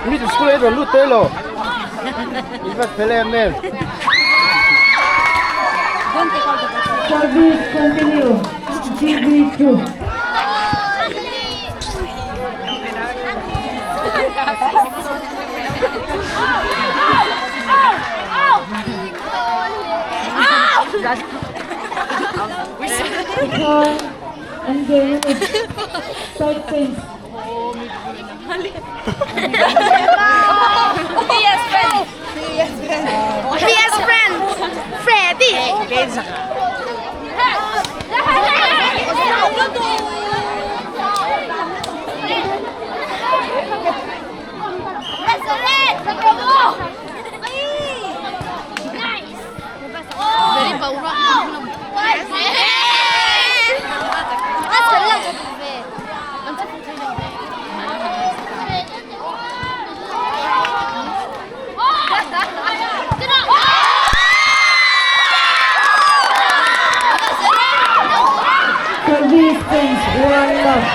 Middle school ei rawn lut teh lo. In va fel em em. Service continue. GB2. And then side change. PS friend. PS friend. Freddy. Service change one love.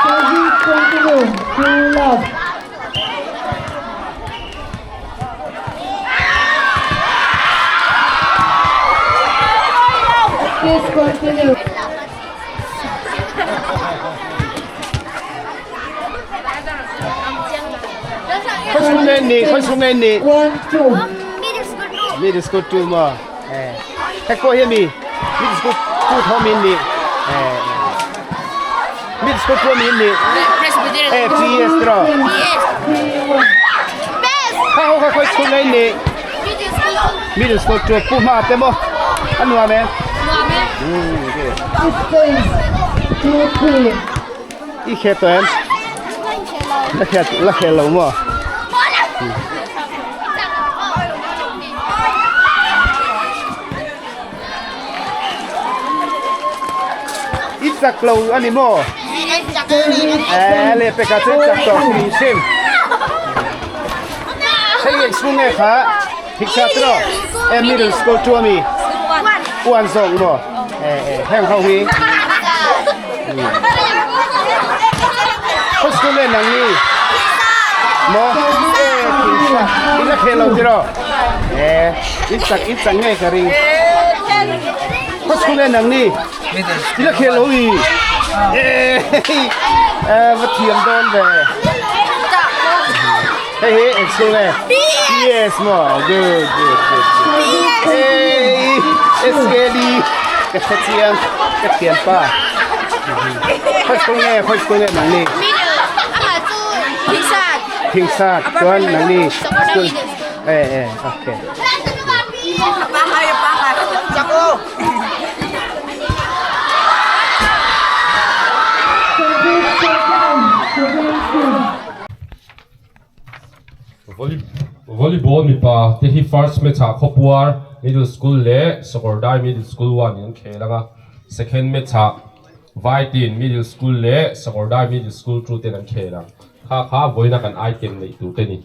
Service continue two love. Please continue. Khawi school nge ni? Khawi school nge ni? One two. Middle school 2 maw? Eh. Hek pawh hi ami? Middle school 2 tho min ni? Eh. Middle school 2 ami in ni? Eh, PS tiraw? Kha ho kha khawi school nge in ni? Middle school 2 Pu Hma te maw? A nuam em? Umm, okay. Distance 2 3. I hre tawh em? La hre la hre lo maw? I chak lo a ni maw? Eh, leh pekah chuan i chak tawh hrim hrim. Hei eng school nge kha? Thiksa tiraw? Eh, middle school chu a mi? Uan zawk maw? Eh, eh, heng ho hi. Khawi school nge nang ni? Maw? Eh, thingsa. In la khel lo tiraw? Eh, in chak in chak nge ka ring. Khawi school nge nang ni? In la khel lo i. Eh, eh, va thiam dawn ve. Hei hi eng school nge? PS maw? Good, good, good. Hey, SKD. Ka hre chiang, ka thian pa. Khawi school nge? Khawi school nge nang ni? Thingsat. Chuan nang ni school. Eh, eh, okay. Service continue. Service two. Volleyball mipa te hi first match ah Khawpuar Middle School leh Sakawrdai Middle School one in an khel ang a, second match ah Vaitin Middle School leh Sakawrdai Middle School two ten an khel ang. Kha kha vawiina kan item neih tur te ni.